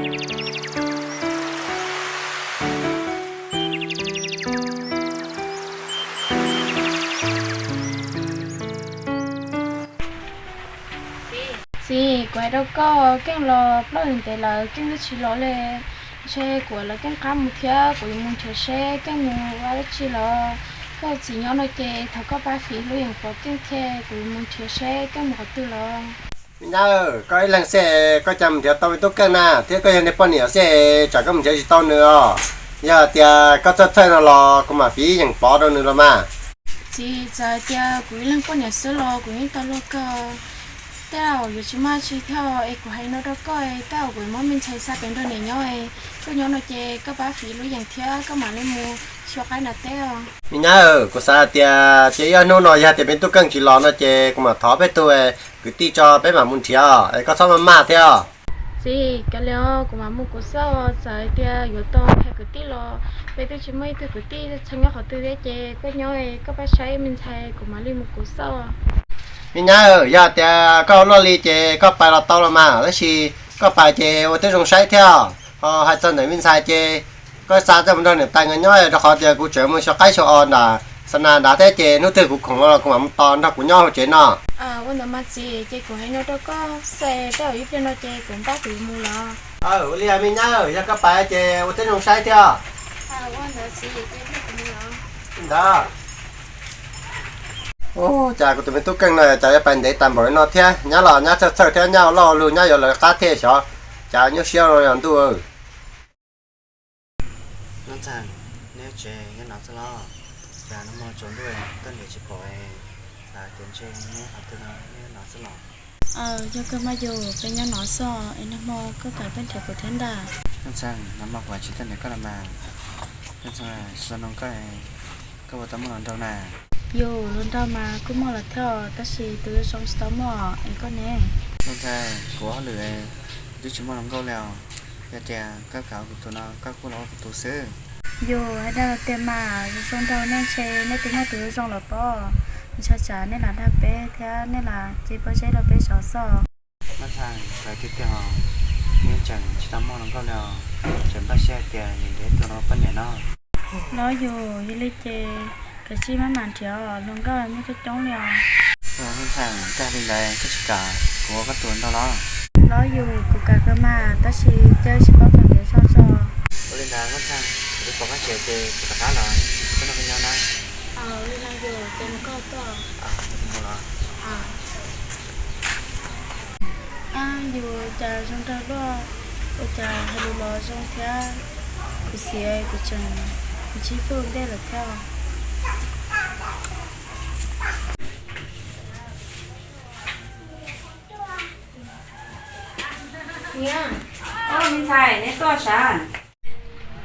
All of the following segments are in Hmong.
Txiv, kuv hais rau koj, Keej los plaub hlis ntev lawm Keej twb tsis los li. Ntshe kuv lawv Keej qab mus thiab, kuv yuav mus nrhiav seb Keej mus ua dab tsi los. Koj txiv nyob no ces thov koj pab fiv lub yeem pov Keej thiab, kuv yuav mus nrhiav seb Keej mus qhov twg los. Me nyab, koj ib leeg xwb koj cas mus nrhiav tau me tub Keej na, thiab koj yog niag poj niam xwb tsam koj mus nrhiav tsis tau nws os. Yog tias koj txhawj txhawj no los kuv mam fiv yeem pov rau nws los mas. Txiv, txawm hais tias kuv ib leeg poj niam xwb los kuv yeej tau luag kawg. Tej zaum yuav tsis muaj tsi thiab es kuv hais no rau koj, tej zaum kuv muab me ntxhais xa pem nrog niam nyob, koj nyob no ces koj pab fiv lub yeem thiab koj mam li mus xyuas qaib nram teb os. Me nyab, kuv xav hais tias cia ib ob hnub no yog tias me tub Keej tsis los no ces kuv mam thov peb tug kwv tij tso peb mam mus nrhiav es koj txhob maj maj thiab. Txiv, kav liam, kuv mam mus kuv xwb, txawm hais tias yuav tau thaj kwv tij los peb twb tsis muaj ib tug kwv tij txheeb nyob qhov twg thiab ces koj nyob koj pab saib me ntxhais kuv mam li mus kuv xwb. Me nyab, yog tias koj ua luaj li ces koj pais los tau los mas, tab sis koj pais ces ua tib zoo saib thiab. Ho hais txog ntawm me ntxhais ces koj xa coj mus nrog niam tais nkawd nyob rau qhov tias kuv tseem mus xyuas qaib xyuas os nram xa nas nrad thiab ces hnub twg kuv khoom los kuv mam mus tos nrog kuv nyob hauv tsev no. Ua ntawd mas txiv, ces kuv hais no rau koj xwb, tej zaum ib pliag no ces kuv npaj kuv yuav mus los. Ua li me nyab, yog koj pais ces ua tib zoo saib thiab. Ntawd. Ua cas kuv tus me tub Keej no cas yuav pais ntev tas npaum li no thiab, nyab los nyab txhawj txhawj thiab nyab ua loj ua luag nyab yuav lawv qab thiab xyov, cas nyuaj siab no yog ntuj. Nuj Ntxhee, neb tsev nyob no xwb los? Cas nag hmo tsaus ntuj tuaj nrhiav tsis pom, xav tias ntshe neb qhov twg no neb nyob no xwb los? Yog kawg mas yus, peb nyob no xwb es nag hmo koj kam tuaj nrhiav kuv thiab ntag. Nuj Ntxhee, nag hmo kuv tsis tuaj nrhiav koj los mas. Nuj Ntxhee, zoo no koj, koj puas tau muaj hluas nraug na? Yus, hluas nraug mas kuj muaj lawm thiab tab sis tus zoo tsis tau muaj, es koj ne? Nuj Ntxhee, kuv hauj lwm twb tsis muaj hluas nkauj li os. Yog tias koj kam kuv tus no koj kuj los ua kuv tus xwb. Yus, hais dag tiag mas, zoo nraug nej ntshe nej twb muaj tus zoo lawm pob. Ntshai tsam nej lam dag peb thiab nej lam cia pob zeb rau peb zov xwb. Nuj Ntxhee, kawg tiag tiag os, neb tseem tsis tau muaj hluas nkauj li os, tseem npaj siab hais tias yuav nrhiav ib tug los ua poj niam no. Los yus, yog li ces kav tsij maj mam nrhiav, hluas nkauj muaj coob coob li os. Nuj Ntxhee, koj hais li ntawd koj tsis kam kuv ua koj tus ntau los? Los yus, kuv kam kawg mas tab sis cia tsis paub kom ntiav zog tso. Ua li ntawd Nuj Ntxhee, kuv pom koj tsev ces kuv rov qab los, kuv tuaj nrog koj nyob na. Li no yus, ces mus koj tuaj. Mus los? Yus, cas zoo nraug luaj, ua cas hais lus los zoo thiab. Kuv xiav kuv tseem ntsib Fwj ua ntej lawm thiab. Niam, me ntxhais neb tuaj sav?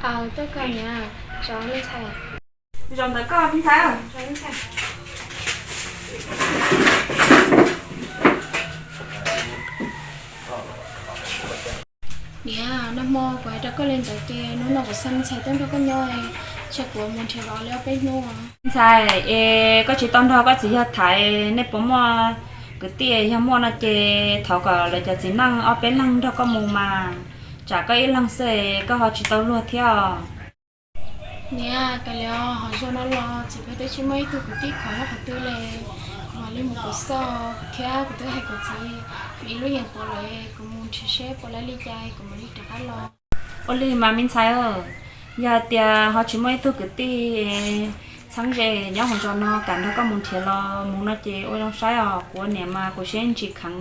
Tuaj kawg niam, zoo me ntxhais. Zoo ntawm koj me ntxhais. Niam, nag hmo kuv hais rau koj li ntawd ces hnub no kuv xa me ntxhais tuaj nrog koj nyob, ntshe kuv mus nrhiav los li ob peb hnub. Me ntxhais, es koj tsis tau nrog koj txiv yawg tham, nej puas muaj kwv tij? Yog muaj no ces thov kom lawv cov txiv neej ob peb leeg nrog koj mus mas, tsam koj ib leeg xwb koj ho tsis tau luag thiab. Niam, kav liam, hauv zos no los txiv peb twb tsis muaj ib tug kwv tij khov nyob qhov twg li, kuv mam li mus kuv xwb thiab kuv twb hais kuv txiv fiv lub yeem pov lawm, kuv mus nrhiav seb puas laib li cas kuv mam li rov qab los. Ua li mas me ntxhais, yog hais tias ho tsis muaj ib tug kwv tij txheeb ze nyob hauv zos no kam nrog koj mus nrhiav los mus no ces ua zoo saib os, kuv ua niam mas kuv siab ntsis kheev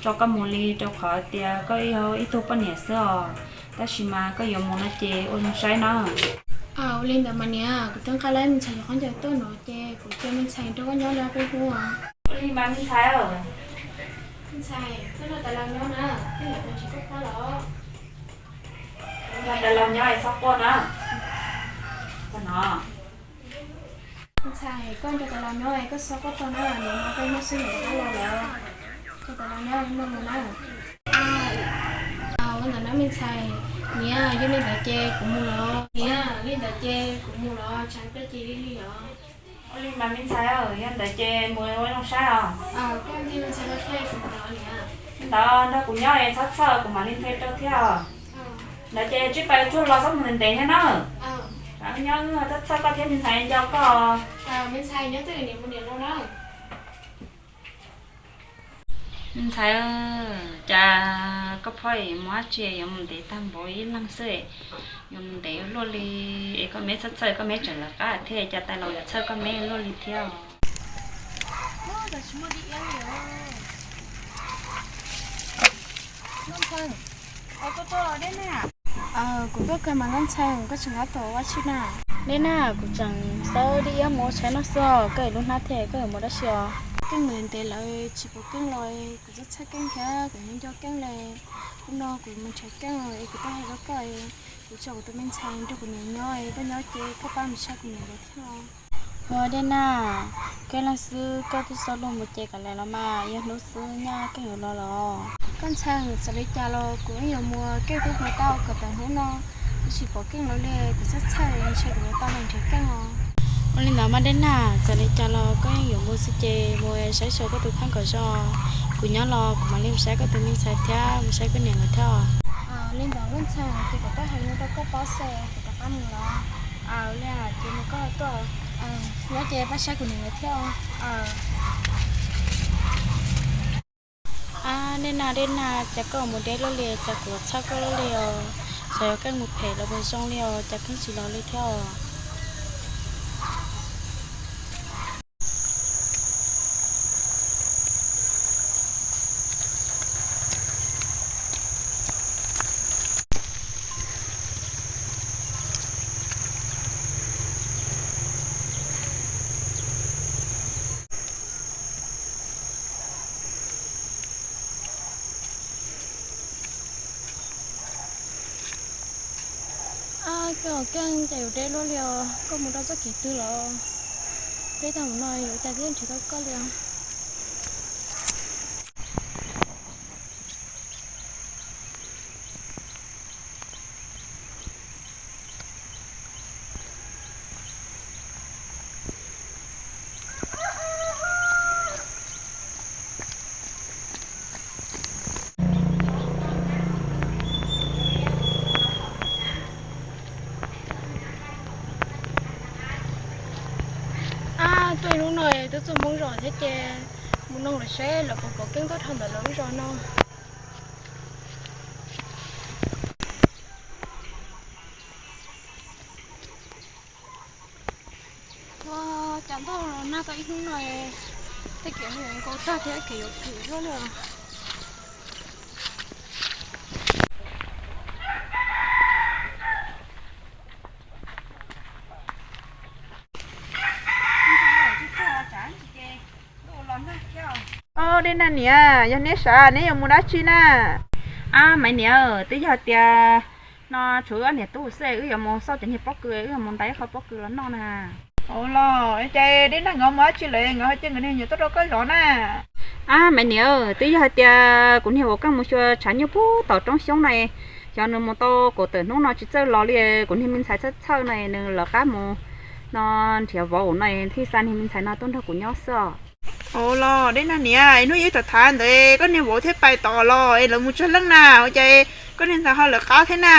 tso koj mus li rau qhov tias koj yog ib tug poj niam xwb os, tab sis mas koj yuav mus no ces ua zoo saib na. Ua li ntawd mas niam, kuv twb nqa lawv me ntxhais yuav khaub ncaws tuaj no ces kuv cia me ntxhais nrog koj nyob li ob peb hnub. Ua li mas me ntxhais. Me ntxhais, koj nrog Tais Laus nyob na, koj niam tais tsis tuaj pab los? Nrog Tais Laus nyob es txhob quaj na. Tag no. Me ntxhais, koj nrog Tais Laus nyob es koj txhob quaj tag na, niam no koj nyob xwb niam rov qab los lawm. Nrog Tais Laus nyob es maj mus na. Ua ntawd na me ntxhais. Niam, yog li ntawd ces kuv mus los. Niam, li ntawd ces kuv mus los, tshaib plab ces li li os. Ua li mas me ntxhais, yog ntawd ces mus ua zoo saib os. Koj ntxiv me ntxhais los thiab kuv mus los niam. Li ntawd nrog kuv nyob es txhob txhawj, kuv mam li nthe rau thiab os. Ntawd ces tsib pais tsuag los txhob mus ntev ntev thiab na. Nyob txhawj txhawj koj thiab me ntxhais nco koj. Me ntxhais, cas koj phob yuav mus dab tsi, yuav mus ntev tag npaum ib leeg xwb, yuav mus ntev luaj li, es koj me txhawj txhawj koj me tseem lawv qab thiab, cas tais laus yuav txhawj koj me luaj li thiab. Kuv tuaj kawg mas Nkauj Ntxhee, koj tseem tab tom ua dab tsi na? Dej Nag, kuv tseem xawb dib iab mus ua tshais noj xwb os, koj lub hnab thiab koj yuav mus dab tsi os? Keej mus ntev lawm tsis pom keej los, kuv txhawj txhawj keej thiab kuv nyob nco keej li. Hnub no kuv mus nrhiav keej es kuv tuaj hais rau koj, kuv tso kuv tus me ntxhais nrog kuv niam nyob, koj nyob ces koj pab mus saib kuv niam lawv thiab. Ua Dej Nag, keej leej xwb koj twb xav luag mus ces kav liam los mas, yog hnub xwb nyaj keej yuav los los. Nkauj Ntxhee, txawm li cas los kuv yeej yuav mus, keej twb mus tau kom tawm hnub no, twb tsis pom keej los li, kuv txhawj txhawj ntshe kuv yuav tau los nrhiav keej os. Ua li ntawd mas Dej Nag, txawm li cas los koj yeej yuav mus xwb ces mus saib xyuas koj tus kheej kom zoo, kuv nyob los kuv mam li mus saib koj tus me ntxhais thiab mus saib koj niam lawv thiab. Li ntawd Nkauj Ntxhee, ces kuv tuaj hais no rau koj paub xwb, kuv rov qab mus los. Li ces mus koj tuaj, nyob ces pab saib kuv niam lawv thiab. Dej Nag, Dej Nag, cas koj mus deb luaj li, cas kuv txhawj koj luaj li os. Xyov yog keej mus phem los puas zoo li os, cas keej tsis los li thiab os. Ab, koj keej cas yuav deb luaj li os, koj mus rau txoj kev twg los? Deb tag mus no yuav cas thiaj nrhiav tau koj li os? Ab, tuaj hnub no twb txog hmoov zos thiab ces mus noog lawv seb lawv puas pom keej tuaj dhau ntawm lawv lub zos no. Ua cas ntuj los nag tau ib hnub no, tej kev mus nkaus tag thiab kev yuav phim luaj li. Os, Dej Nag niam, yog neb sawv neb yuav mus dab tsi na? Ab, Maiv niam, twb yog tias no tshuav wb ob niam tub xwb, wb yuav mus xauj cov niag pob kws, wb yuav mus ntais ib qho pob kws los noj na. Ua los, ces Dej Nag nkawd mus dab tsi lawm, nkawd ho cia nkawd niag me nyuam tuaj rau koj zov na? Ab, Maiv niam, twb yog hais tias kuv niag vauv Keej mus xyuas tshav nyuj puag tom roob xyoob na, xyov nws mus tau kaum tawm hnub no tsis txawj los li, kuv niag me ntxhais txhawj txhawj na, nws lawv qab mus no nrhiav vauv no, thiaj xa niag me ntxhais no tuaj nrog kuv nyob xwb os. Ua los, Dej Nag niam, hnub yog tham tham ntawd koj niag vauv thiaj pais tod los es lawv mus tsawg leej na, ua cas koj niag ntxhais ho lawv qab thiab na?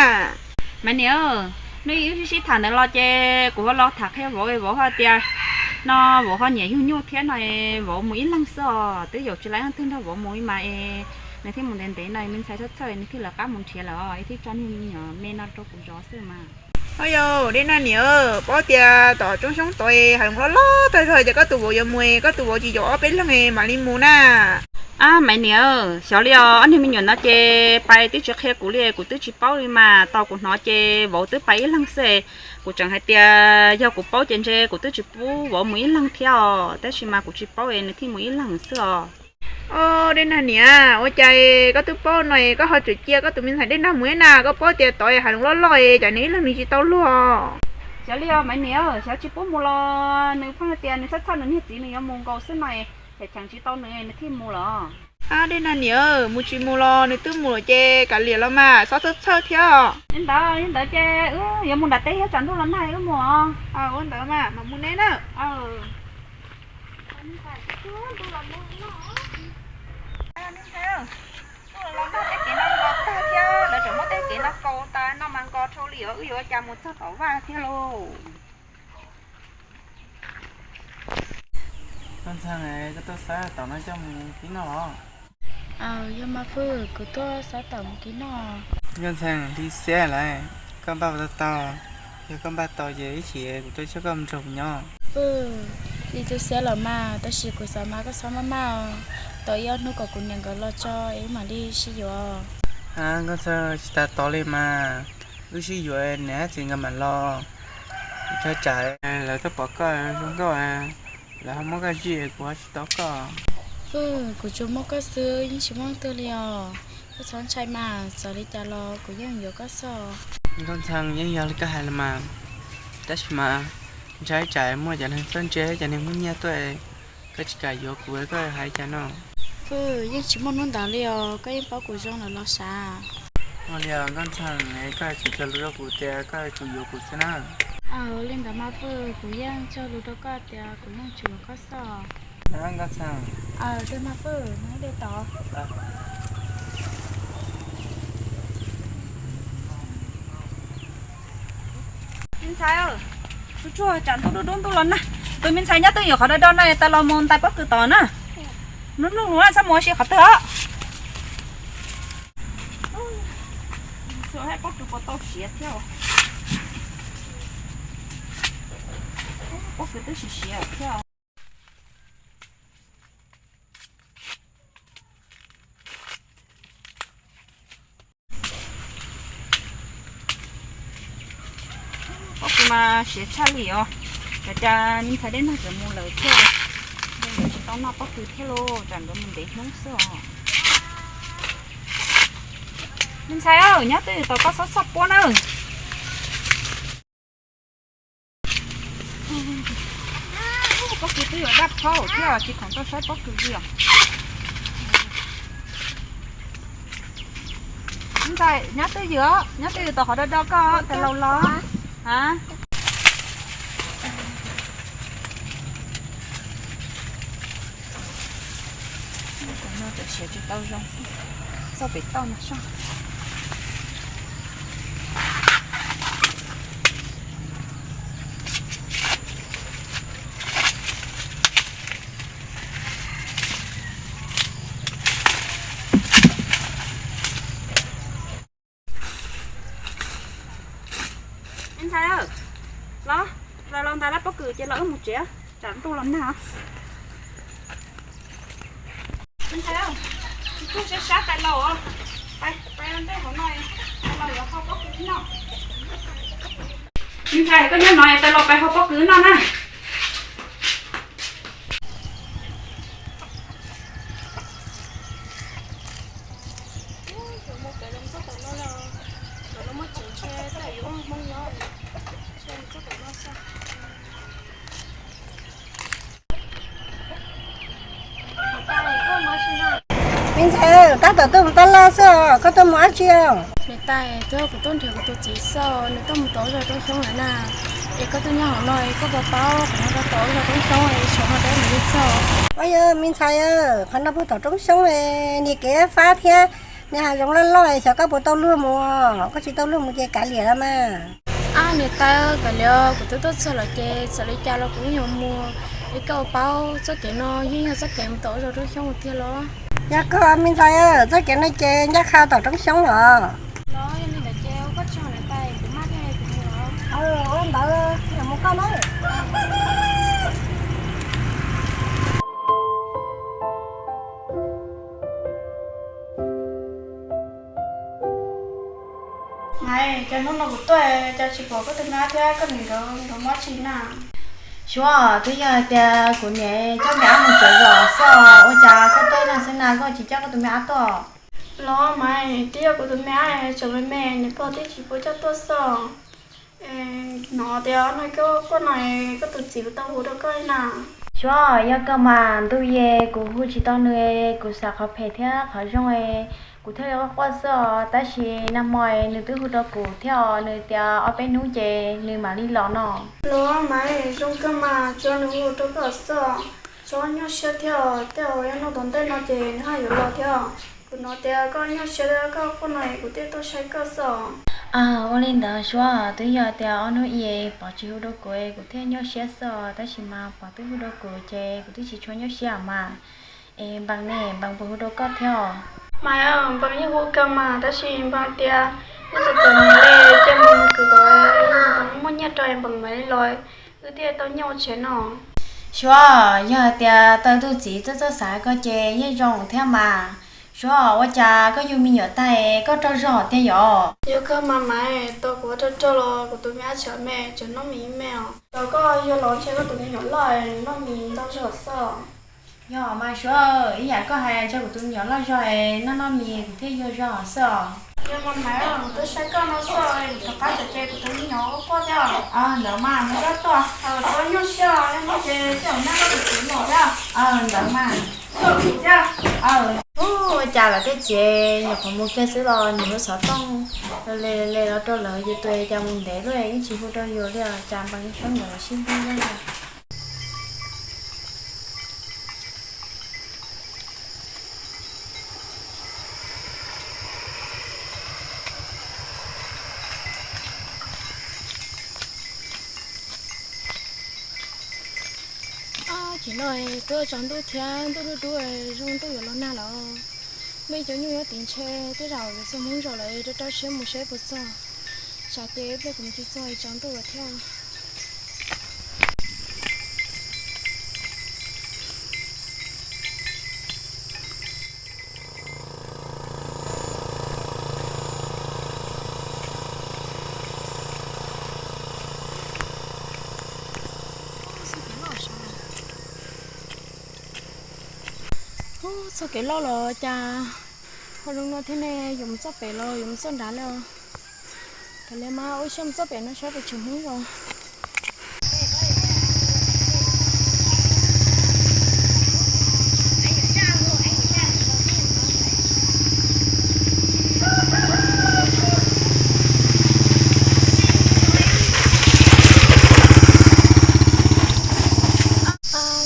Maiv niam, hnub yog wb sib sib tham ntawd los ces kuv ho los tham qhia vauv, vauv ho tias no vauv ho nyiam yug nyuj thiab no, vauv mus ib leeg xwb os, twb yaum tsis tau leej twg nrog vauv mus li mas es nws thiaj mus ntev ntev no, me ntxhais txhawj txhawj nws thiaj lawv qab mus nrhiav lawm os, es thiaj tso niag me nyuam me no rau kuv zov xwb mas. Au yau, Dej Nag niam, paub tias tom roob xyoob tod hav zoov loj loj tag zog, ces koj tus vauv yuav mus, koj tus vauv tsis yaum ob peb leeg mam li mus na? Ab, Maiv niam, xyov li os, ob niag me nyuam no ces pais twb tsis qhia kuv li, kuv twb tsis paub li mas, tau kuv hnov ces vauv twb pais ib leeg xwb. Kuv tseem hais tias yog kuv paub ces ntshe kuv twb tsis pub vauv mus ib leeg thiab os, tab sis mas kuv tsis paub es nws thiaj mus ib leeg xwb os. Au, Dej Nag niam, ua cas koj twb paub no es koj ho tseem cia koj tus me ntxhais Dej Nag mus thiab na? Koj paub tias tod hav zoov loj loj es cas nws ib leeg nws tsis tau luag. Xyov li os Maiv niam, xyov tsis pub mus los nws pheej tias nws txhawj txhawj nws niag txiv nws yuav mus nkaus xwb no, cheem cheem tsis tau nws nws thiaj mus los. Ab, Dej Nag niam, mus tsis mus los nws twb mus lawm ces kav liam los mas, txhob txhawj txhawj thiab. Li ntawd, li ntawd ces wb yuav mus nram teb thiab, tsam ntuj los nag wb mus os. Ua ntawd mas, mam mus neb na. Ntuj los nag, tej kev no los tag thiab, lawv tseem muab tej kev Koj ua tas noj mas nqos dhau li os, wb yuav ua cas mus txog tom vaj thiab lauj? Nkauj Ntxhee, koj tuaj xav tom no coj mus kib noj los? Aws, yog mas Fwj, kuv tuaj xav tom mus kib noj. Nkauj Ntxhee, hli xiab lawm, koj npaj puas tau tau? Yog koj npaj tau ces ib chim kuv tuaj coj koj mus nrog kuv nyob. Fwj, hli twb xiab los mas, tab sis kuv xav mas koj txhob maj maj, tos ib ob hnub kom kuv niam nkawd los tso es wb mam li sib yuav. Nkauj Ntxhee, tsis tas tos li mas, wb sib yuav niam thiab txiv nkawd mam los. Ntshai tsam lawv tuaj pom koj zoo nkauj, lawv ho muab koj zij kuv ho tsis tau koj. Fwj, kuv tsuas muaj koj xwb, yeej tsis muaj leej twg li os. Koj txhob ntshai mas, txawm li cas los kuv yeej yuav koj xwb. Nkauj Ntxhee, yeej yog li koj hais los mas, tab sis mas ntshai tsam muaj cov neeg txawj ntse, cov neeg muaj nyiaj tuaj, koj tsis kam yuav kuv, koj hais cas no? Fwj, yeej tsis muaj hnub ntawd li os, koj yeej paub kuv zoo lawm los sav. Ua li os Nkauj Ntxhee, koj tsis cog lus rau kuv tias koj yuav tsum yuav kuv xwb na. Aws, li ntawd mas Fwj, kuv yeej cog lus rau koj tias kuv yeej yuav tsum yuav koj xwb. Nkauj Ntxhee. Aws, tiag mas Fwj, nyob li tod. Me ntxhais, tsuag tsuag tsam ntuj dub dub ntuj los nag. Tus me ntxhais nyob twj ywm qhov do do no tas los mus ntais pob kws tod na. Hnub nug lus txhob mus ua si qhov twg os. Pob kws puas tau siav thiab. Pob kws twb siav siav thiab. Pob kws mas siav tshaj li os. Cas cas me ntxhais dej nag tseem mus lawm thiab. Nkawd tsis tau noj pob kws thiab lauj, tsam nkawd mus ntev hnub xwb os. Me ntxhais, nyob twj ywm tos koj xob txhob puab na. Pob kws twb yuav daj phaub thiab tsis khoom tau saib pob kws li os. Ntxhais, nyob twj ywm, nyob twj ywm tos qhov do do koj tes laus los. Tam no tam siav tsis tau zoo, txoj pem toj no soj. Me ntxhais, los, los los ntais lab pob kws ces los wb mus tsev, tsam ntuj los nag. Me ntxhais, tsis tug sab sab tais laus, tais laus ntej hauv no, tais laus yuav hau pob kws noj. Me ntxhais, koj nyob no tais laus pais hau pob kws noj na. Me ntxhais, tab tom tuaj mus tab laj xwb os, koj tuaj mus dab tsi os? Niam tais, twb yog kuv tuaj nrhiav kuv tus txiv xwb, nws tuaj mus tom zos Roob Xyoob lawm na. Es koj tuaj nyob hauv no es koj puas paub qhov no puas tom zos Roob Xyoob es xyov no deb nws li xwb. Ua yog me ntxhais, qhov no puag tom Roob Xyoob, niag kev fab thiab, niag hav zoov loj loj, xyov koj puas tau luag mus, koj tsis tau luag mus ces kav liam los mas. Ab niam tais, kav liam, kuv twb tuaj txog lawm ces txawm li cas los kuv yeej yuav mus. Es koj puas paub txoj kev no yeej yog txoj kev mus tom zos Roob Xyoob tiag los? Yog koj me ntxhais, txoj kev no ces ncaj qha tom Roob Xyoob los. Los yog li ntawd ces ua koj tsaug niam tais, kuv maj thiab kuv mus. Ua ntawd, mus koj na. Maiv, cas hnub no kuv tuaj cas tsis pom koj tus me ab thiab koj niam nkawd, nkawd mus dab tsi na? Suav, twb yog hais tias kuv niam coj me ab mus tsev zos xwb, ua cas koj tuaj ib leeg xwb na, koj tsis coj koj tus me ab tuaj? Los Maiv, twb yog kuv tus me ab tseem me me, niam pog twb tsis pub coj tuaj xwb. Hnov tias no koj no koj tus txiv tau hu rau koj li na. Suav, yog kawg mas, ntuj ye kuv hu tsis tau nws, kuv xav qhov phem thiab qhov zoo, kuv thiaj li quaj quaj xwb os, tab sis nag hmo nws twb hu rau kuv thiab os, nws tias ob peb hnub ces nws mam li los no. Los Maiv, zoo kawg mas, tsuav nws hu rau koj xwb, txhob nyuaj siab thiab, tej zaum yog noj tom ntej no ces nws haj yuav los thiab. Kuv hnov tias koj nyuaj siab, koj quaj no es kuv thiaj tuaj saib koj xwb os. Ua li ntawd Suav, twb yog tias ob hnub i pom tsis hu rau kuv, kuv thiaj nyuaj siab xwb os, tab sis mas pom twb hu rau kuv ces kuv twb tsis tshua nyuaj siab mas. Es Npam ne, Npam puas hu rau koj thiab os? Mas Npam yeej hu kawg mas, tab sis Npam tias wb txom txom nyem li, cia Npam mus kwv kom Npam muaj nyiaj rau Npam mam li los, wb thiaj tau nyiaj ua tsev no. Suav, yog hais tias tau tus txiv txawj txawj xav koj ces yeej zoo thiab mas. Suav, ua cas koj yug me nyuam tag koj rog zog tiag yom? Yog kawg mas mas, tau kuv ua rog rog los kuv tus me ab tsham me tseem noj mis me os. Tau koj yug los ntshe koj tus me nyuam loj noj mis ntau zog xwb. Yog mas Suav, ib yam koj hais ntshe kuv tus me nyuam loj zog noj noj mis kuv thiaj yuag zog xwb os. Yog mas mas, kuv tuaj saib koj no xwb, rov qab tsam ces kuv tus me nyuam ua quaj thiab. Ntawd mas mus koj tuaj, kuv nyuaj siab, yog no ces thiaj nab koj tus txiv los thiab. Ntawd mas, tuaj kuv thiab. Ua cas lawv tej txiv nyuam qhuav mus kiag xwb los nws hu xov tooj le le los rau lawv, yus tus cas mus ntev luaj yeej tsis hu rau yus li os, cas Npam yeej saib ntawd sib npib li. Ces no twb tsaus ntuj thiab, ntuj dub dub zoo ntuj yuav los nag lawm. Muaj ib cov nyuj nyob tid ntshe tej zaum yuav txog Hmoob zos lawm, rau rau siab mus seb puas txog. Tsam ces ib pliag kuv mus tsis txog tsaus ntuj lawm thiab. Txoj kev loj los cas ho zoo no thiab ne, yuav mus txoj pem los yuav mus txoj nrad li os. Kav liam mas ua siab mus txoj pem no saib puas tseem Hmoob zos.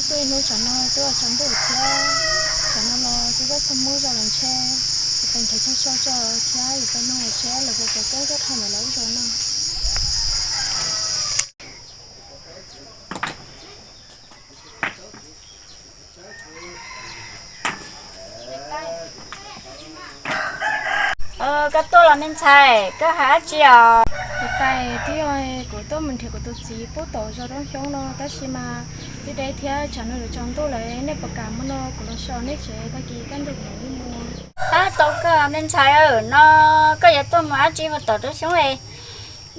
Tuaj ib hnub tsam no twb tsaus ntuj thiab, tsam no los twb txog Hmoob zos lawm ntshe. Kuv pais nrhiav chaw so tso thiab yuav pais nug seb lawv puas pom keeb tuaj dhau ntawm lawv lub zos no. Koj tuaj los me ntxhais, koj hais dab tsi os? Niam tais, twb yog kuv tuaj mus nrhiav kuv tus txiv pub tom zos Roob Xyoob no tab sis mas twb deb thiab tsam no yuav tsaus ntuj lawm, nej puas kam mus no kuv los so nej tsev tag kis kaj ntug kuv mam li mus. Ab, tau kawg me ntxhais, no koj yuav tuaj mus dab tsi mus tom Roob Xyoob es?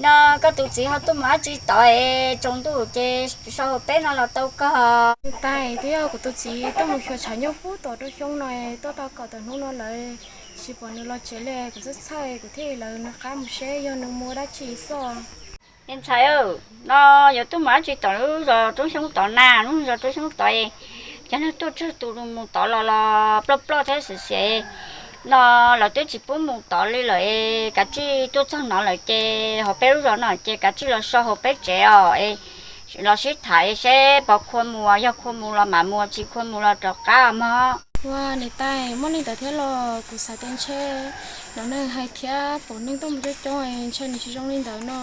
No koj tus txiv ho tuaj mus dab tsi tod es tsaus ntuj ces so hauv peb no los tau kawg. Niam tais, twb yog kuv tus txiv tuaj mus xyuas tshav nyuj pub tom Roob Xyoob no, tuaj tau kaum tawm hnub no lawm, tsis pom nws los tsev li, kuv txhawj txhawj kuv thiaj li lawv nws qab mus seb yog nws mus dab tsi xwb. Me ntxhais, no yuav tuaj mus dab tsi tom lub zos Roob Xyoob tod na? Lub zos Roob Xyoob tod es cov neeg tuaj tsawg tus mus tod los los ploj ploj thiab xiam xiam. No lawv twb tsis pub mus tod li lawm es kav tsij tuaj txog no lawm ces hauv peb lub zos no ces kav tsij los so hauv peb tsev os, los sib tham seb pov khua mus, yog khua mus los mam mus, tsis khua mus los rov qab mog. Ua niam tais, muaj li ntawd thiab los? Kuv xav tias ntshe lawv neeg hais thiab pom neeg tuaj mus coob coob ntshe nws tsis zoo li ntawd no.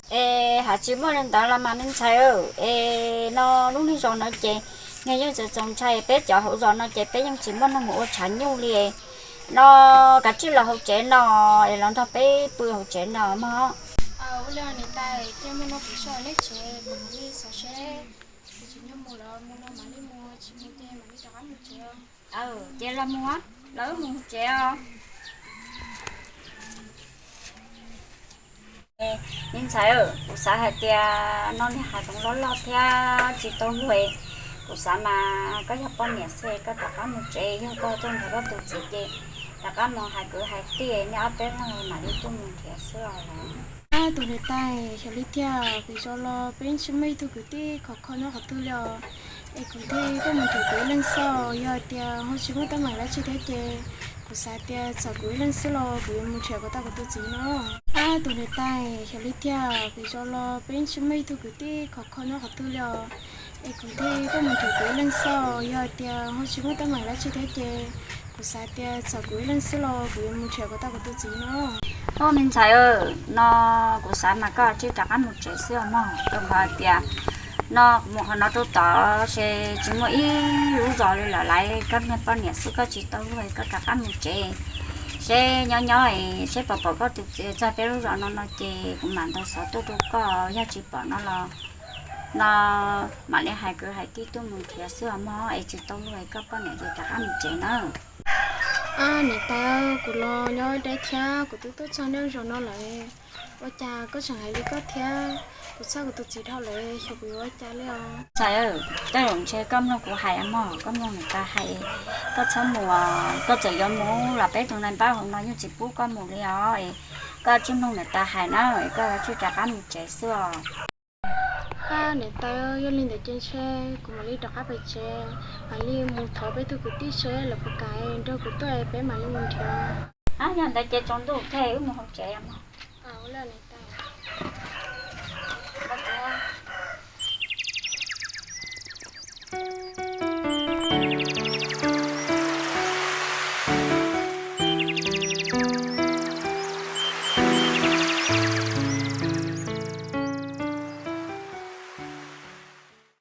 Es hais tsis muaj li ntawd los mas me ntxhais, es no lub niag zos no ces nws yeej txaus txaus ntshai, peb cov hauv zos no ces peb yeej tsis muaj neeg mus ua tshav nyuj li. No kav tsij los hauv tsev no es los nrog peb pw hauv tsev no mog. Ua li niam tais, cia muaj no kuv so nej tsev, kuv mam li xyuas seb kuv tsis nyob mus los mus no mam li mus, tsis mus ces mam li rov qab mus tsev. Ces los mus, los wb mus tsev os. Me ntxhais, kuv xav hais tias no niag hav zoov loj loj thiab tsis tau luag, kuv xav mas koj yog poj niam xwb koj rov qab mus tsev, yog koj tuaj nrog koj tus txiv ces rov qab mus hais kwv hais tij, nej ob peb leeg mam li tuaj mus nrhiav xwb os. Ab, tus niam tais, xyov li tiag, pem zos los peb tsis muaj ib tug kwv tij khov kho nyob qhov twg li os. Es kuv thiaj tuaj mus nrhiav kuv ib leeg xwb, yog hais tias ho tsis muaj teeb meem dab tsi thiab ces kuv xav tias txawm kuv ib leeg xwb los kuv yuav mus nrhiav kom tau kuv tus txiv no. Ab, tus niam tais, xyov li tiag, pem zos los peb tsis muaj ib tug kwv tij khov kho nyob qhov twg li os. Es kuv thiaj tuaj mus nrhiav kuv ib leeg xwb, yog hais tias ho tsis muaj teeb meem dab tsi thiab ces kuv Kuv xav tias txog kuv ib leeg xwb los kuv yuav mus nrhiav kom tau kuv tus txiv no. Oj, me ntxhais, no kuv xav mas koj tsij rov qab mus tsev xwb os mog, rau qhov tias no mus qhov no rau tod ces tsis muaj ib lub zos li lawm lauj. Koj niag poj niam xwb koj tsis tau luag, koj rov qab mus tsev seb nyob nyob seb pom pom koj tus txiv txog peb lub zos no no ces kuv mam ntaus xov tuaj rau koj, yog tsis pom no los no mam li hais kwv hais tij tuaj mus nrhiav xwb os mog, es tsis tau luag koj poj niam ces rov qab mus tsev nawb. Niam tais, kuv los nyob deb thiab kuv twb tuaj txog nej zos no lawm, ua cas koj tseem hais li koj thiab? Kuv txhawj kuv tus txiv dhau lawm, xyov kuv yuav ua cas li os. Ntxhais, tej zaum ntshe koj mloog kuv hais mog, koj mloog niam tais hais, koj txhob mus, koj txawm yuav mus los peb tus nais npab hauv no yeej tsis pub koj mus li os. Koj tsij mloog niam tais hais na, koj tsij rov qab mus tsev xwb os. Niam tais, yog li ntawd ces ntshe kuv mam li rov qab pem tsev, mam li mus thov peb tug kwv tij seb lawv puas kam nrog kuv tuaj peb mam li mus nrhiav. Yog ntawd ces tsaus ntuj thiab wb mus hauv tsev os mog.